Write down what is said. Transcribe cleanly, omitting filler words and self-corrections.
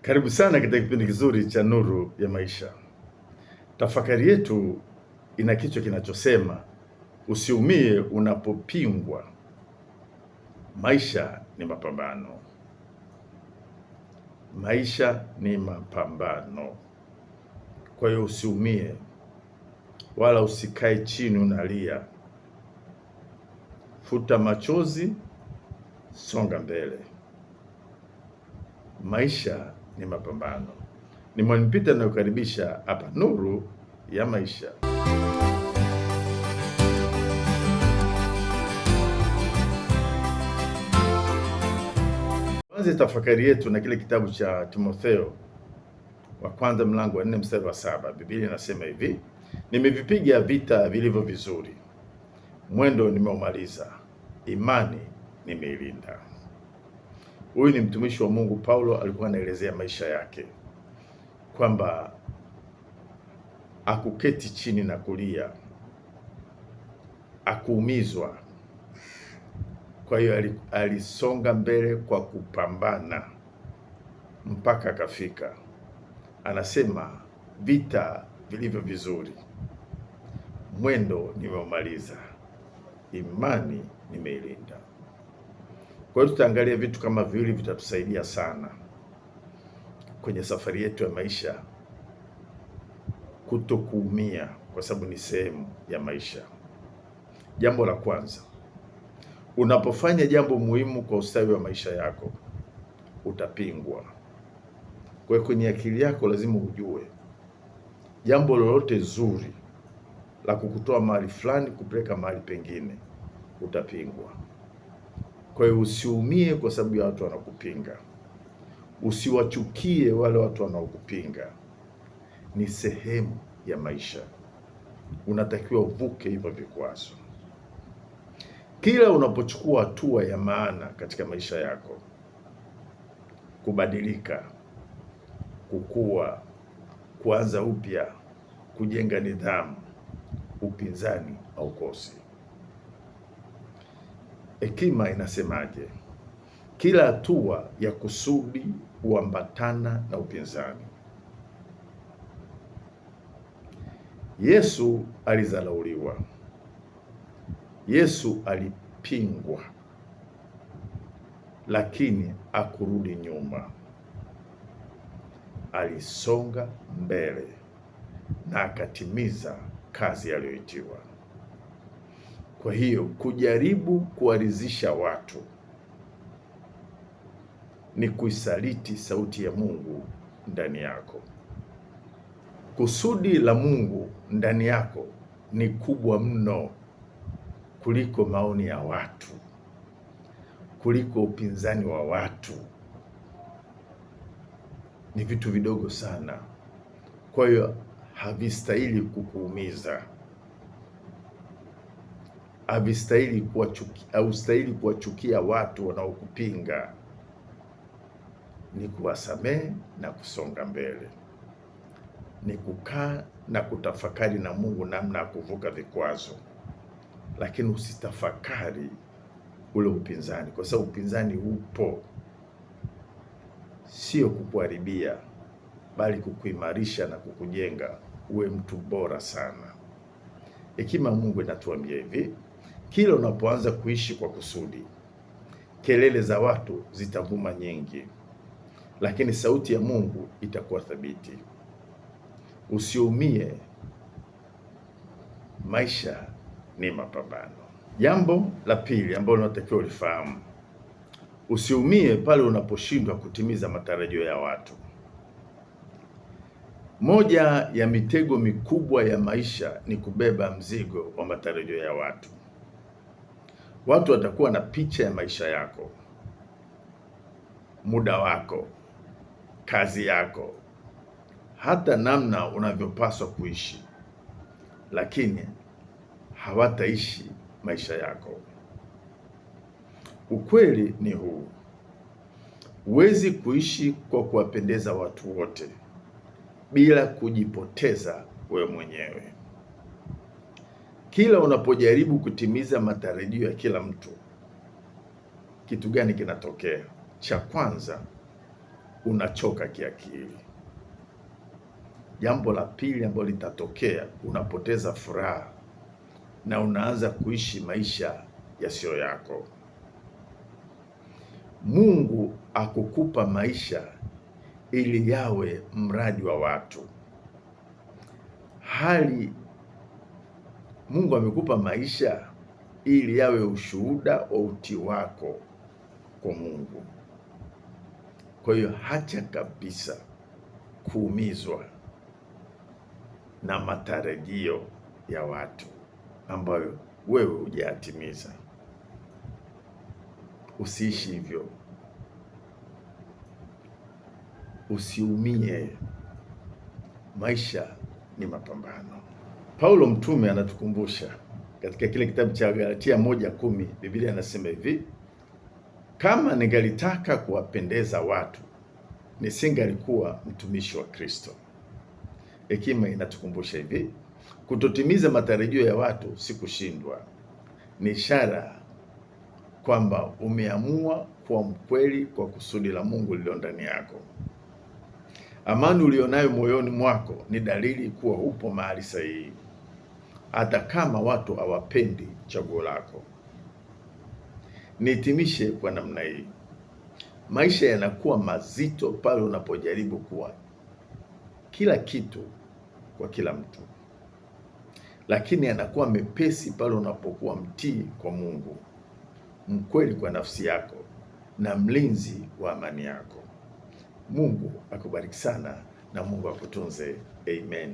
Karibu sana katika kipindi kizuri cha Nuru ya Maisha. Tafakari yetu ina kichwa kinachosema usiumie unapopingwa, maisha ni mapambano. Maisha ni mapambano. Kwa hiyo usiumie wala usikae chini unalia. Futa machozi, songa mbele. Maisha ni mapambano. Ni Mwalimu Peter anayokaribisha hapa Nuru ya Maisha. Tuanze tafakari yetu na kile kitabu cha Timotheo wa kwanza mlango wa 4 mstari wa 7. Biblia inasema hivi: nimevipiga vita vilivyo vizuri, mwendo nimeumaliza, imani nimeilinda. Huyu ni mtumishi wa Mungu Paulo, alikuwa anaelezea maisha yake kwamba akuketi chini na kulia, akuumizwa. Kwa hiyo alisonga mbele kwa kupambana mpaka akafika. Anasema vita vilivyo vizuri, mwendo nimeumaliza, imani nimeilinda. Kwa hiyo tutaangalia vitu kama viwili vitatusaidia sana kwenye safari yetu ya maisha, kutokuumia, kwa sababu ni sehemu ya maisha. Jambo la kwanza, unapofanya jambo muhimu kwa ustawi wa maisha yako utapingwa. Kwa hiyo kwenye akili yako lazima ujue jambo lolote zuri la kukutoa mahali fulani kupeleka mahali pengine utapingwa. Kwa hiyo usiumie kwa sababu ya watu wanakupinga, usiwachukie wale watu wanaokupinga, ni sehemu ya maisha. Unatakiwa uvuke hivyo vikwazo. Kila unapochukua hatua ya maana katika maisha yako, kubadilika, kukua, kuanza upya, kujenga nidhamu, upinzani haukosi. Hekima inasemaje? Kila hatua ya kusudi huambatana na upinzani. Yesu alizalauliwa, Yesu alipingwa, lakini akurudi nyuma, alisonga mbele na akatimiza kazi aliyoitiwa. Kwa hiyo kujaribu kuwaridhisha watu ni kuisaliti sauti ya Mungu ndani yako. Kusudi la Mungu ndani yako ni kubwa mno kuliko maoni ya watu, kuliko upinzani wa watu. Ni vitu vidogo sana, kwa hiyo havistahili kukuumiza, havistahili kuwachukia, haustahili kuwachukia watu wanaokupinga. Ni kuwasamehe na kusonga mbele, ni kukaa na kutafakari na Mungu namna ya kuvuka vikwazo, lakini usitafakari ule upinzani, kwa sababu upinzani upo sio kukuharibia, bali kukuimarisha na kukujenga uwe mtu bora sana. Hekima ya Mungu inatuambia hivi: kila unapoanza kuishi kwa kusudi, kelele za watu zitavuma nyingi, lakini sauti ya Mungu itakuwa thabiti. Usiumie, maisha ni mapambano. Jambo la pili ambalo unatakiwa ulifahamu, usiumie pale unaposhindwa kutimiza matarajio ya watu. Moja ya mitego mikubwa ya maisha ni kubeba mzigo wa matarajio ya watu. Watu watakuwa na picha ya maisha yako, muda wako, kazi yako, hata namna unavyopaswa kuishi, lakini hawataishi maisha yako. Ukweli ni huu: huwezi kuishi kwa kuwapendeza watu wote bila kujipoteza wewe mwenyewe. Kila unapojaribu kutimiza matarajio ya kila mtu, kitu gani kinatokea? Cha kwanza, Unachoka kiakili. Jambo la pili ambalo litatokea, unapoteza furaha na unaanza kuishi maisha yasiyo yako. Mungu akukupa maisha ili yawe mradi wa watu. Hali Mungu amekupa maisha ili yawe ushuhuda wa utii wako kwa Mungu. Kwa hiyo hacha kabisa kuumizwa na matarajio ya watu ambayo wewe hujayatimiza. Usiishi hivyo, usiumie. Maisha ni mapambano. Paulo mtume anatukumbusha katika kile kitabu cha Galatia 1:10, Biblia anasema hivi: kama ningalitaka kuwapendeza watu nisingalikuwa mtumishi wa Kristo. Hekima inatukumbusha hivi, kutotimiza matarajio ya watu si kushindwa, ni ishara kwamba umeamua kuwa mkweli kwa kusudi la Mungu lililo ndani yako. Amani ulionayo moyoni mwako ni dalili kuwa upo mahali sahihi, hata kama watu hawapendi chaguo lako. Nihitimishe kwa namna hii: maisha yanakuwa mazito pale unapojaribu kuwa kila kitu kwa kila mtu, lakini yanakuwa mepesi pale unapokuwa mtii kwa Mungu, mkweli kwa nafsi yako na mlinzi wa amani yako. Mungu akubariki sana na Mungu akutunze. Amen.